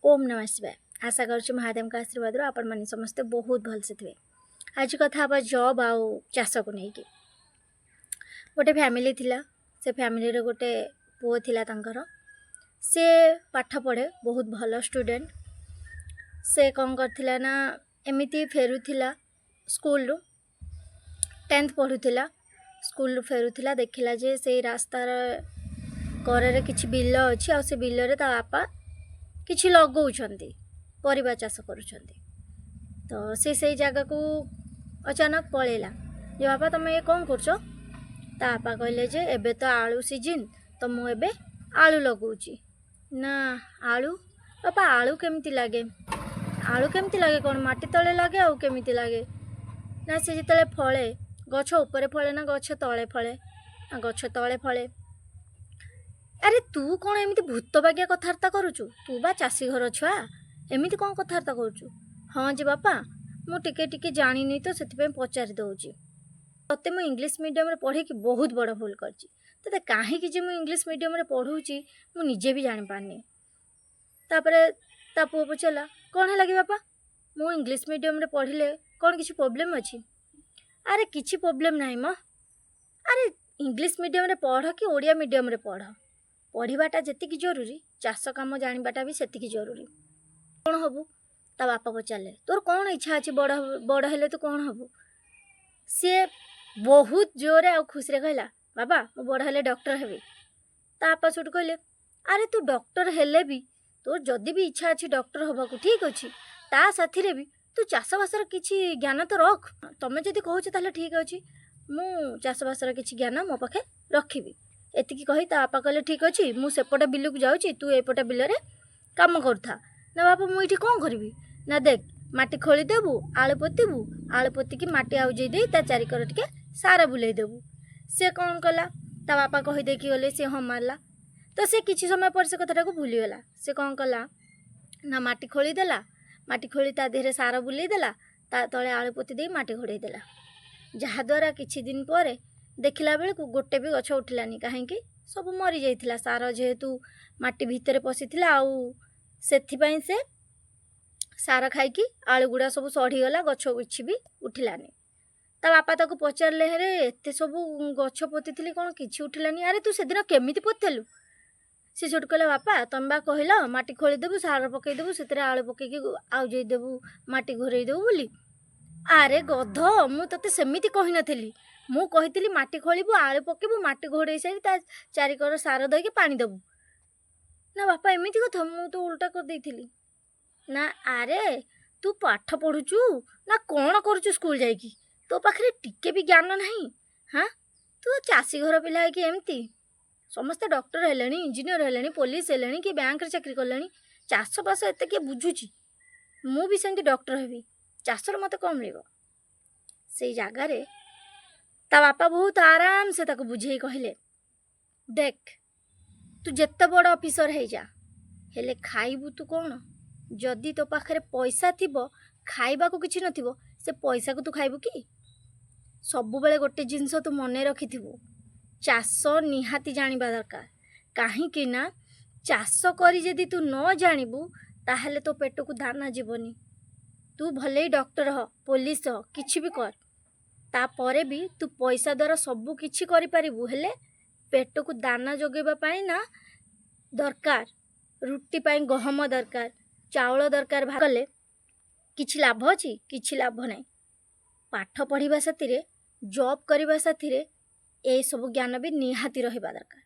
ଓମ୍ ନମଃ ଶିବାୟ। ଆଶା କରୁଛି ମହାଦେବଙ୍କ ଆଶୀର୍ବାଦରୁ ଆପଣମାନେ ସମସ୍ତେ ବହୁତ ଭଲସେ ଥିବେ। ଆଜି କଥା ହେବା ଜବ୍ ଆଉ ଚାଷକୁ ନେଇକି। ଗୋଟେ ଫ୍ୟାମିଲି ଥିଲା। ସେ ଫ୍ୟାମିଲିରେ ଗୋଟେ ପୁଅ ଥିଲା ତାଙ୍କର। ସେ ପାଠ ପଢ଼େ, ବହୁତ ଭଲ ଷ୍ଟୁଡ଼େଣ୍ଟ। ସେ କ'ଣ କରିଥିଲା ନା, ଏମିତି ଫେରୁଥିଲା ସ୍କୁଲରୁ, 10th ପଢ଼ୁଥିଲା। ସ୍କୁଲରୁ ଫେରୁଥିଲା, ଦେଖିଲା ଯେ ସେଇ ରାସ୍ତାର କରରେ କିଛି ବିଲ ଅଛି ଆଉ ସେ ବିଲରେ ତା ବାପା କିଛି ଲଗାଉଛନ୍ତି, ପରିବା ଚାଷ କରୁଛନ୍ତି। ତ ସେ ସେଇ ଜାଗାକୁ ଅଚାନକ ପଳେଇଲା ଯେ, "ବାପା, ତମେ ଏ କ'ଣ କରୁଛ?" ତା ବାପା କହିଲେ ଯେ, "ଏବେ ତ ଆଳୁ ସିଜିନ୍, ତ ମୁଁ ଏବେ ଆଳୁ ଲଗାଉଛି।" ନା, "ଆଳୁ ବାପା, ଆଳୁ କେମିତି ଲାଗେ? ଆଳୁ କେମିତି ଲାଗେ କ'ଣ? ମାଟି ତଳେ ଲାଗେ, ଆଉ କେମିତି ଲାଗେ?" ନା, ସେ ଯେତେବେଳେ ଫଳେ, ଗଛ ଉପରେ ଫଳେ ନା ଗଛ ତଳେ ଫଳେ? ନା, ଗଛ ତଳେ ଫଳେ। ଆରେ, ତୁ କ'ଣ ଏମିତି ଭୂତ ବାଗିଆ କଥାବାର୍ତ୍ତା କରୁଛୁ? ତୁ ବା ଚାଷୀ ଘର ଛୁଆ, ଏମିତି କ'ଣ କଥାବାର୍ତ୍ତା କରୁଛୁ? ହଁ ଯେ ବାପା, ମୁଁ ଟିକେ ଟିକେ ଜାଣିନି ତ, ସେଥିପାଇଁ ପଚାରି ଦେଉଛି। ତତେ ମୁଁ ଇଂଲିଶ ମିଡ଼ିୟମରେ ପଢ଼େଇକି ବହୁତ ବଡ଼ ଭୁଲ କରିଛି। ତତେ କାହିଁକି ଯେ ମୁଁ ଇଂଲିଶ ମିଡ଼ିୟମରେ ପଢ଼ଉଛି, ମୁଁ ନିଜେ ବି ଜାଣିପାରୁନି। ତାପରେ ତା ପୁଅ ପଚାରିଲା, "କ'ଣ ହେଲା କି ବାପା? ମୁଁ ଇଂଲିଶ ମିଡ଼ିୟମରେ ପଢ଼ିଲେ କ'ଣ କିଛି ପ୍ରୋବ୍ଲେମ୍ ଅଛି?" ଆରେ, କିଛି ପ୍ରୋବ୍ଲେମ୍ ନାହିଁ ମ। ଆରେ, ଇଂଲିଶ ମିଡ଼ିୟମରେ ପଢ଼ କି ଓଡ଼ିଆ ମିଡ଼ିୟମରେ ପଢ଼, ପଢ଼ିବାଟା ଯେତିକି ଜରୁରୀ, ଚାଷ କାମ ଜାଣିବାଟା ବି ସେତିକି ଜରୁରୀ। କ'ଣ ହବୁ? ତା ବାପା ପଚାରିଲେ, "ତୋର କ'ଣ ଇଚ୍ଛା ଅଛି? ବଡ଼ ବଡ଼ ହେଲେ ତୁ କ'ଣ ହବୁ?" ସିଏ ବହୁତ ଜୋରରେ ଆଉ ଖୁସିରେ କହିଲା, "ବାବା, ମୁଁ ବଡ଼ ହେଲେ ଡକ୍ଟର ହେବି।" ତା ବାପା ସେଠୁ କହିଲେ, "ଆରେ, ତୁ ଡକ୍ଟର ହେଲେ ବି, ତୋର ଯଦି ବି ଇଚ୍ଛା ଅଛି ଡକ୍ଟର ହେବାକୁ, ଠିକ୍ ଅଛି, ତା ସାଥିରେ ବି ତୁ ଚାଷବାସର କିଛି ଜ୍ଞାନ ତ ରଖ। ତମେ ଯଦି କହୁଛ, ତାହେଲେ ଠିକ୍ ଅଛି, ମୁଁ ଚାଷବାସର କିଛି ଜ୍ଞାନ ମୋ ପାଖେ ରଖିବି।" ଏତିକି କହି ତା ବାପା କହିଲେ, "ଠିକ୍ ଅଛି, ମୁଁ ସେପଟ ବିଲକୁ ଯାଉଛି, ତୁ ଏପଟ ବିଲରେ କାମ କରୁଥା।" ନା, ବାପା, ମୁଁ ଏଇଠି କ'ଣ କରିବି? ନା, ଦେଖ, ମାଟି ଖୋଳିଦେବୁ, ଆଳୁ ପୋତିବୁ, ଆଳୁ ପୋତିକି ମାଟି ଆଉଜେଇ ଦେଇ ତା ଚାରିକର ଟିକେ ସାର ବୁଲେଇ ଦେବୁ। ସେ କ'ଣ କଲା? ତା ବାପା କହିଦେଇକି ଗଲେ, ସେ ହଁ ମାରିଲା। ତ ସେ କିଛି ସମୟ ପରେ ସେ କଥାଟାକୁ ଭୁଲିଗଲା। ସେ କ'ଣ କଲା ନା, ମାଟି ଖୋଳିଦେଲା। ମାଟି ଖୋଳି ତା ଦେହରେ ସାର ବୁଲେଇ ଦେଲା, ତା ତଳେ ଆଳୁ ପୋତି ଦେଇ ମାଟି ଘୋଡ଼େଇ ଦେଲା। ଯାହାଦ୍ୱାରା କିଛି ଦିନ ପରେ ଦେଖିଲା ବେଳକୁ ଗୋଟେ ବି ଗଛ ଉଠିଲାନି। କାହିଁକି? ସବୁ ମରିଯାଇଥିଲା। ସାର ଯେହେତୁ ମାଟି ଭିତରେ ପଶିଥିଲା ଆଉ ସେଥିପାଇଁ ସେ ସାର ଖାଇକି ଆଳୁ ଗୁଡ଼ା ସବୁ ସଢ଼ିଗଲା, ଗଛ କିଛି ବି ଉଠିଲାନି। ତା ବାପା ତାକୁ ପଚାରିଲେ, "ହେରେ, ଏତେ ସବୁ ଗଛ ପୋତିଥିଲି, କ'ଣ କିଛି ଉଠିଲାନି? ଆରେ, ତୁ ସେଦିନ କେମିତି ପୋତିଥିଲୁ?" ସେ ସେଠୁ କହିଲା, "ବାପା, ତମେ ବା କହିଲ ମାଟି ଖୋଳିଦେବୁ, ସାର ପକେଇଦେବୁ, ସେଥିରେ ଆଳୁ ପକେଇକି ଆଉଜେଇ ଦେବୁ, ମାଟି ଘୋରେଇ ଦେବୁ ବୋଲି।" ଆରେ ଗଧ, ମୁଁ ତତେ ସେମିତି କହିନଥିଲି। ମୁଁ କହିଥିଲି ମାଟି ଖୋଳିବୁ, ଆଳୁ ପକେଇବୁ, ମାଟି ଘୋଡ଼େଇ ସାରି ତା ଚାରିକର ସାର ଦେଇକି ପାଣି ଦେବୁ। ନା, ବାପା, ଏମିତି କଥା? ମୁଁ ତ ଉଲ୍ଟା କରିଦେଇଥିଲି। ନା, ଆରେ, ତୁ ପାଠ ପଢ଼ୁଛୁ ନା କ'ଣ କରୁଛୁ ସ୍କୁଲ ଯାଇକି? ତୋ ପାଖରେ ଟିକେ ବି ଜ୍ଞାନ ନାହିଁ? ହାଁ, ତୁ ଚାଷୀ ଘର ପିଲା ହେଇକି ଏମିତି? ସମସ୍ତେ ଡକ୍ଟର ହେଲେଣି, ଇଞ୍ଜିନିୟର ହେଲେଣି, ପୋଲିସ ହେଲେଣି କି ବ୍ୟାଙ୍କରେ ଚାକିରି କଲେଣି। ଚାଷବାସ ଏତେ କିଏ ବୁଝୁଛି? ମୁଁ ବି ସେମିତି ଡକ୍ଟର ହେବି, ଚାଷରୁ ମୋତେ କ'ଣ ମିଳିବ? ସେଇ ଜାଗାରେ ତା ବାପା ବହୁତ ଆରାମସେ ତାକୁ ବୁଝେଇ କହିଲେ, ଦେଖ, ତୁ ଯେତେ ବଡ଼ ଅଫିସର ହେଇଯା, ହେଲେ ଖାଇବୁ ତୁ କ'ଣ? ଯଦି ତୋ ପାଖରେ ପଇସା ଥିବ, ଖାଇବାକୁ କିଛି ନଥିବ, ସେ ପଇସାକୁ ତୁ ଖାଇବୁ କି? ସବୁବେଳେ ଗୋଟେ ଜିନିଷ ତୁ ମନେ ରଖିଥିବୁ, ଚାଷ ନିହାତି ଜାଣିବା ଦରକାର। କାହିଁକି ନା ଚାଷ କରି ଯଦି ତୁ ନ ଜାଣିବୁ, ତାହେଲେ ତୋ ପେଟକୁ ଦାନା ଯିବନି। ତୁ ଭଲେଇ ଡକ୍ଟର ହ, ପୋଲିସ ହ, କିଛି ବି କର, ତାପରେ ବି ତୁ ପଇସା ଦ୍ୱାରା ସବୁ କିଛି କରିପାରିବୁ, ହେଲେ ପେଟକୁ ଦାନା ଯୋଗାଇବା ପାଇଁ ନା ଦରକାର, ରୁଟି ପାଇଁ ଗହମ ଦରକାର, ଚାଉଳ ଦରକାର। କଲେ କିଛି ଲାଭ ଅଛି? କିଛି ଲାଭ ନାହିଁ। ପାଠ ପଢ଼ିବା ସାଥିରେ, ଜବ୍ କରିବା ସାଥିରେ ଏସବୁ ଜ୍ଞାନ ବି ନିହାତି ରହିବା ଦରକାର।